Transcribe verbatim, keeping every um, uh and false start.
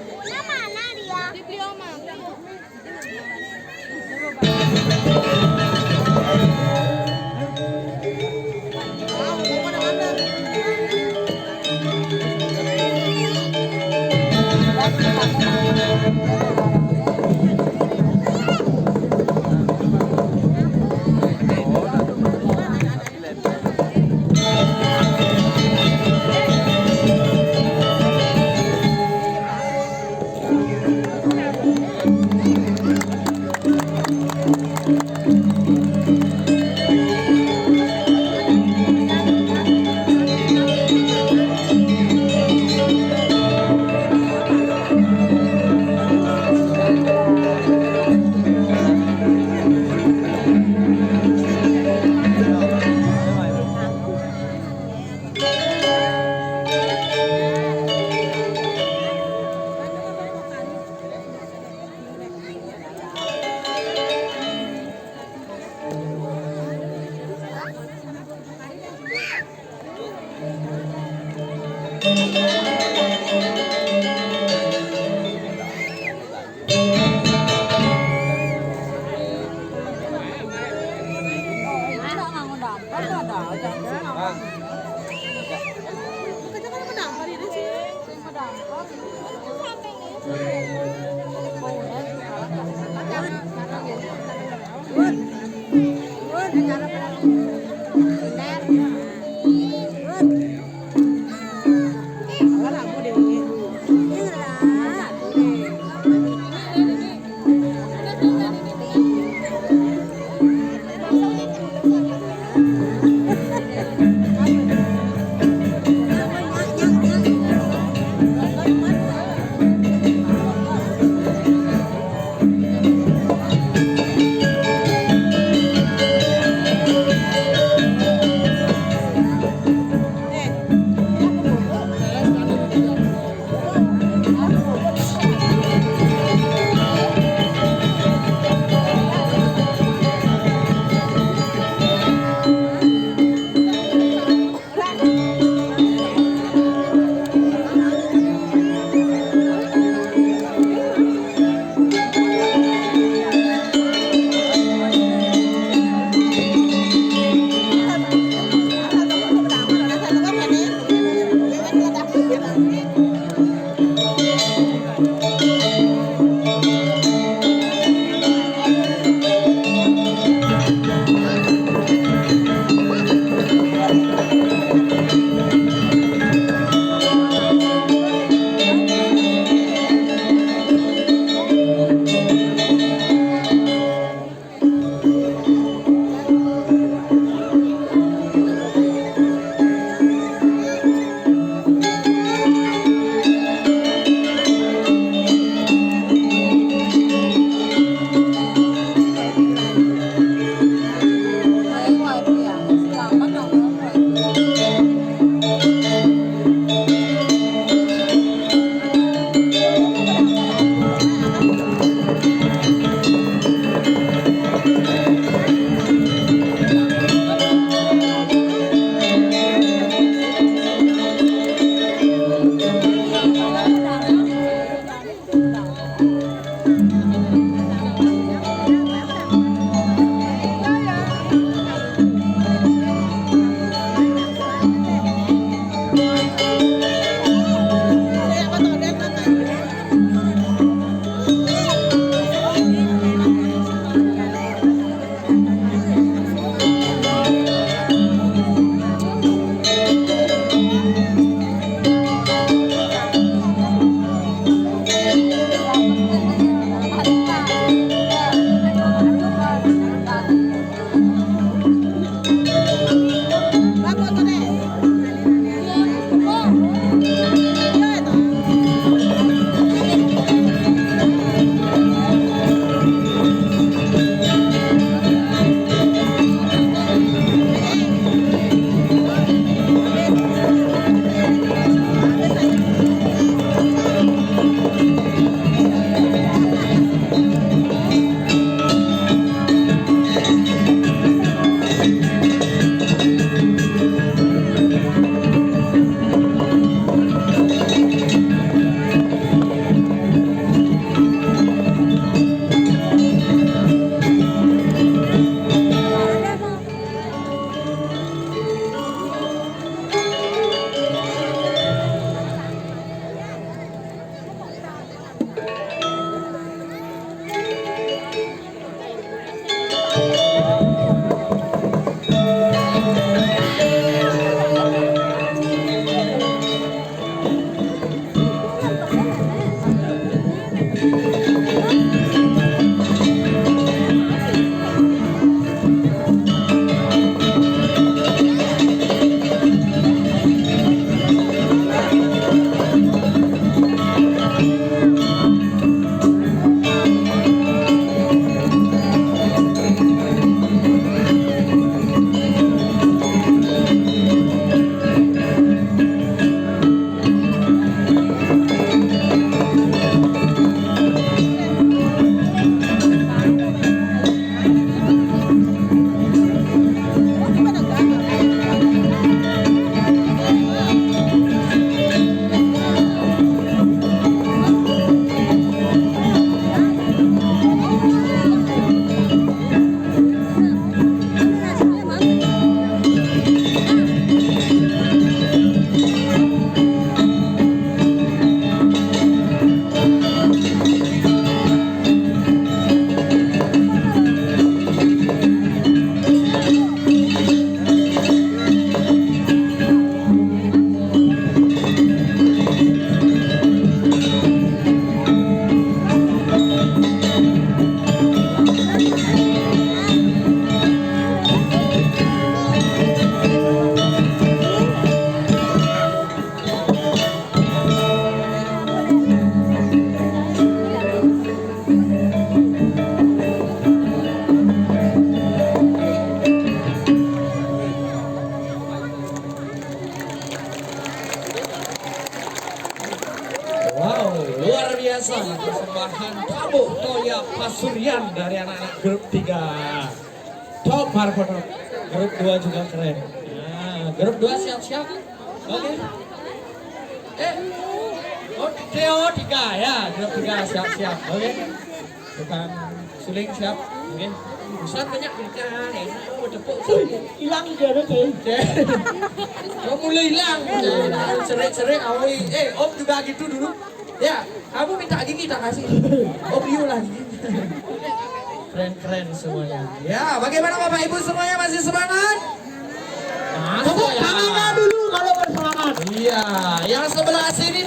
Bunda mana dia? Bibli Oma. Sama persembahan Tabuk Toya Pasurian dari anak-anak grup tiga. Top Marco, top. Grup dua juga keren. Nah, grup dua siap-siap. Oke. Eh. Oh, Theo tiga ya, grup tiga siap-siap. Oke. Tukang suling siap. Oke. Buset, banyak ikan, enak, oh, tepuk. Hilang dia tu, Cing. Oke. Oh, mulai hilang. Cerik-cerik, awoi. Eh, Om juga gitu dulu. Ya, kamu minta gigi tak kasih. Om, you lah gigi. Keren-keren semuanya. Ya, bagaimana Bapak Ibu semuanya, masih semangat? Masih Tepuk ya. tangannya dulu kalau bersemangat. Iya, yang sebelah sini